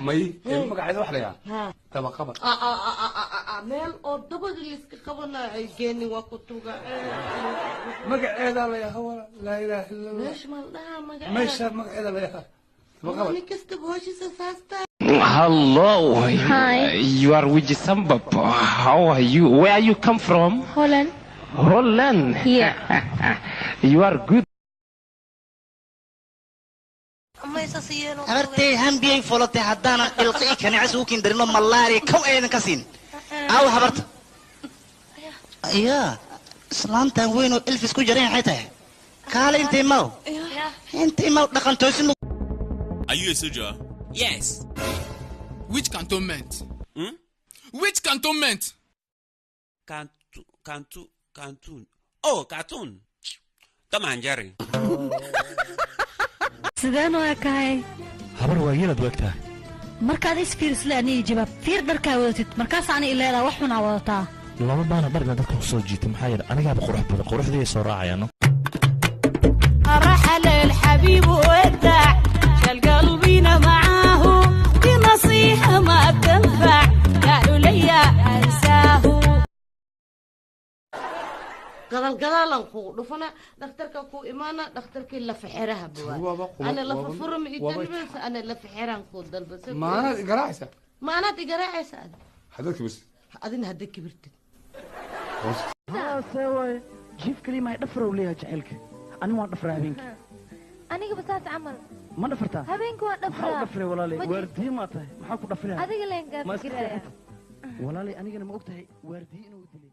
May magaceeda wax la yaa dabaqabad. Meel oo dabada layska qabanayo ay geenin, waa ku tuga. Magaceeda la yaha wala laa ilaaha illa Allah. Meesha ma la dhahaa magaceeda? Meesha magaceeda la yaha dabaqabad. Nin kastaba hoshiisa saastaa. Hello. Hi. You are with Sambap. How are you? Where you come from? Holland. Holland. Yeah. You are good. Habartay hambiyay folatay haddaanan ilqi kanicas ugu kindarino malaariya kow aydan ka siin. Aawa habarta ya islaantan weyn oo Elfis ku jaran maxay tahay? Kaale intay maw, intay maw dhaqan toosin. Are you a soldier? Yes. Which cantonment? Hmm? Which cantonment? Cantu, Cantu, Cantun. Oh, cartoon. Tom and Jerry. Sideen u ekahay? Habar waayeelaad u egtahay. Markaad isfiirisle aniga jawaab fiir. Dharkaa wadatid markaas ani ileedaa wax xunaa wadataa. Lama baana dhar inaad dadka ku soo jiito, maxaa yeele anigaaba qurux badan, quruxdii soo raacayaano. رحل الحبيب ودع، شال قلبينا معاه، بنصيحة ما تنفع قالوا لي انساه. Gadaal gadaalan kugu dhufana, dhakhtarka kuu imaana, dhakhtarkii lafa xeraha Waaba buwaa ana lafa furama waaba idalbas, ana lafa xeraan kuu dalbasa. Maanaad igaraacaysa? Ma anaad igaraacaysa adi? Haddaad kibis. Adina hadda kibirtid. See waaye, jiif kaliya maay dhafar uu leeyahay jacaylka. Aniga waan dhafraa habeenkii. Anigaba saas camal. Ma dhafartaa? Habeenkii waan Maxaa u dhafraa. dhafray walaalay? Ma jirto. Waardiye maa tahay? Maxaa ku dhafrinaya? Adiga leen kaa Ma iska fikiraya. seexatid walaalay? Anigana ma og tahay waardiye inuu dilay?